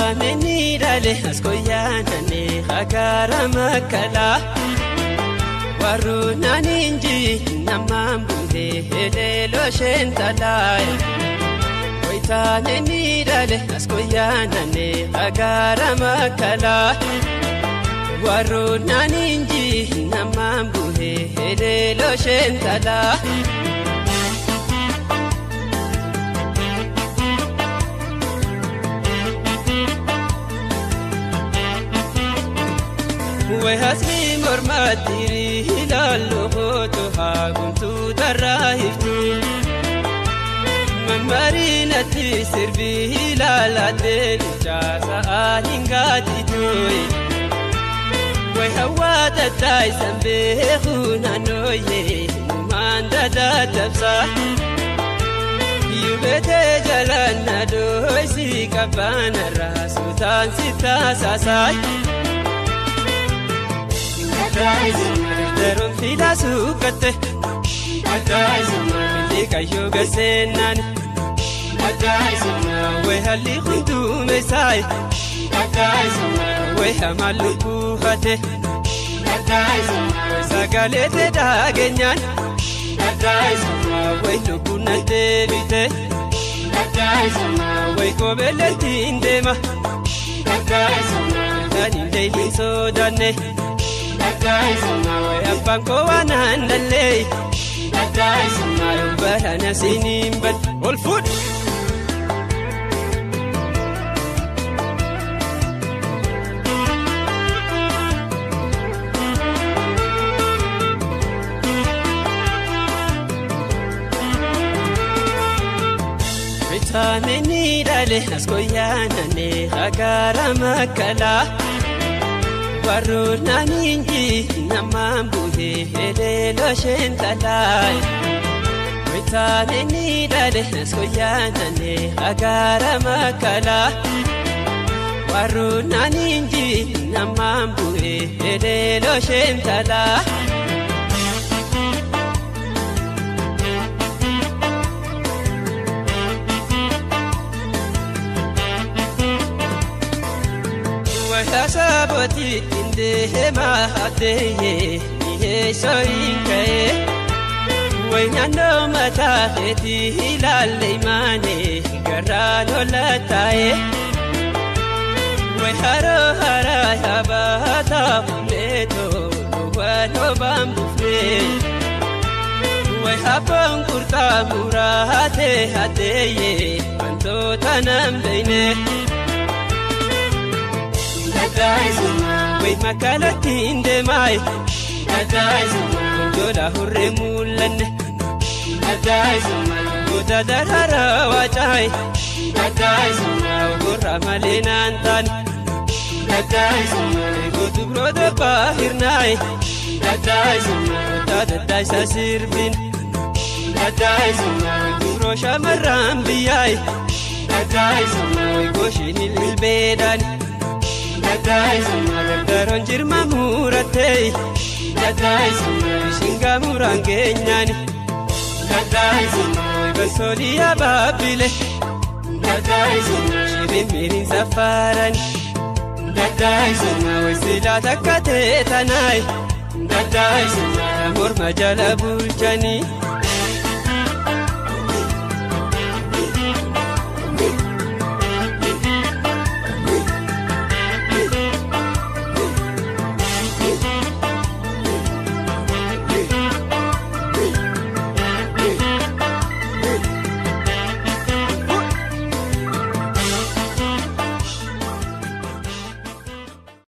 Wayitaane dhale askoyaanane hagara makala warunaan inji namaan buhe heleelo shentalaay. Wayitaane dhale askoyaanane hagara makala warunaan inji namaan buhe heleelo shentalaa. Wehasni mormatiri ilaallu kootu haagumtuu darraa hiftu. Mammarinatti sirbi ilaaladde bilchaasa hin gaatitu. Wehawaa tattaayisan beeku naannooyee numaan dadadabsa. Yubeetee jalaan na dooysi qabbaanarraa suutaan si taasaasaay. Daruun fiilaa suukatte Milii kayyoo gaseenaan Wee halli hundumeessaay Wee hamaan lubbuu hate Sagalee ta'e dhageenyaan Wee lubbuun na deebite Wee kobeellettiin deema Kan hin deebiin sodaanne. Abbaan koo waan handallee barana siniin bad ol fuudhu. Bitaamini dhale askoyaanane hagara makalaa. Warunaan inji namaan buhe heleelo shentalaay. Wayitaane dhale askoyaanane hagara makala. Warunaan inji namaan buhe heleelo shentalaa. Saaboti indeema adeeye niheessoo hin ka'e. Waynyaannoo mataa keetii ilaalle imaane garaan ola taa'e. Way haroo haraa yaabataa fuuleetoo waan obaan buufne. Way habboon qurxaa muraatee adeeye wantoota nan beekne. Wai magaalattiin deemaay Gondola hurree mul'anne Goota daraaraa waacaay Gorra malee naan taane Gootu biroota baahirnaay Goota daddaayisa sirbin Dubroo shamarran biyyaay Gooshin ilbeedhaan. Daroon jirma murattee Shingaa muraan keenyaan Basoolii abaabile Shirin safaaraan Silaa takka teetanaay Morma jala bulchanii.